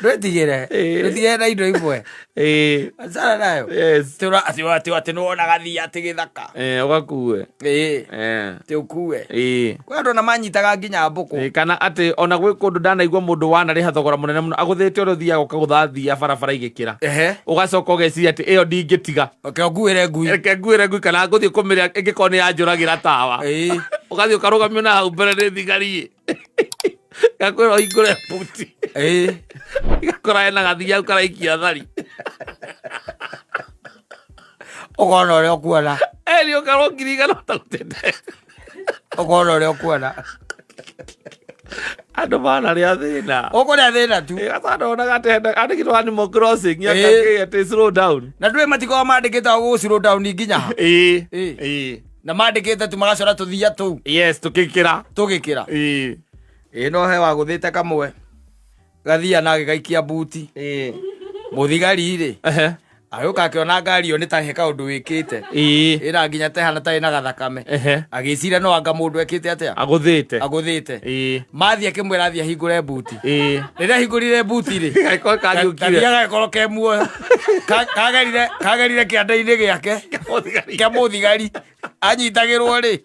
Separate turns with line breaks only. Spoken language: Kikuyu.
Ndwĩtigĩre.
Ĩĩ.
Ndwĩtigĩre na indo imwe.
Ĩĩ.
Achana nayo.
Yes.
Atĩ ũra- atĩ atĩ atĩ nĩwona gathia atĩ gĩthaka.
Eh, ũgakue.
Ĩĩ.
Eh.
Atĩ ũkue.
Ĩĩ.
Kwĩ andũ ona manyitaga nginya mbũkũ.
Ĩĩ, kana atĩ ona gwĩ kũndũ ndanaigua mũndũ wanarĩha thogora mũnene mũno agũthĩte ũrĩa ũthiaga ũkagũtha thia barabara igĩkĩra.
Ehe.
Ũgacoka ũgeciria atĩ ĩyo ndingĩtiga.
Reke ũnguĩre ngui.
Reke nguĩre ngui kana ngũthiĩ kũmĩrĩa ĩngĩkorwo nĩ yanjũragĩra tawa.
Ĩĩ.
Ũgathiĩ ũkarũgamio na hau mbere nĩ thigari. Gakwĩra ũhingũre buti.
Ĩĩ.
Gakora hena gathia hau karaikia thari.
Ũkona ũrĩa ũkuona.
Eri ũkarwo 100,000 ũtarutĩte.
Ũkona ũrĩa ũkuona.
Andũ manarĩa thĩna.
Ũkũrĩa thĩna tu.
Sasa ndonaga atĩ hena andĩkĩtwo Animal Crossing
Ĩĩ.
akakĩ atĩ slow down.
Na ndũĩ matikoragwo mandĩkĩte gũ slow down nginya ha.
Ĩĩ.
Ĩĩ.
Ĩĩ.
Na mandĩkĩte tu magacora tũthia tũu
Yes, tũkĩkĩra.
tũgĩkĩra.
Ĩĩ.
Ĩĩ no he wagũthĩte kamwe. Gathia na agĩgaikia buti.
Ĩĩ.
Mũthigari rĩ.
Ehe.
Agĩũka akĩona ngari ĩyo nĩ ta he kaũndũ wĩkĩte.
Ĩĩ.
Ĩna nginya tehana tarĩ na gathakame.
Ehe.
Agĩciria no anga mũndũ ekĩte atĩa?
Agũthĩte.
Agũthĩte.
Ĩĩ.
Mathiĩ akĩmwĩra athiĩ ahingũre buti.
Ĩĩ.
Rĩrĩa ahingũrire buti rĩ.
Gagĩkorwo kariũkire.
Gathia gagĩkorwo ke muoyo. Kagerire kagerire kĩanda-inĩ gĩake.
Mũthigari.
Kĩa mũthigari. Anyitagĩrwo rĩ.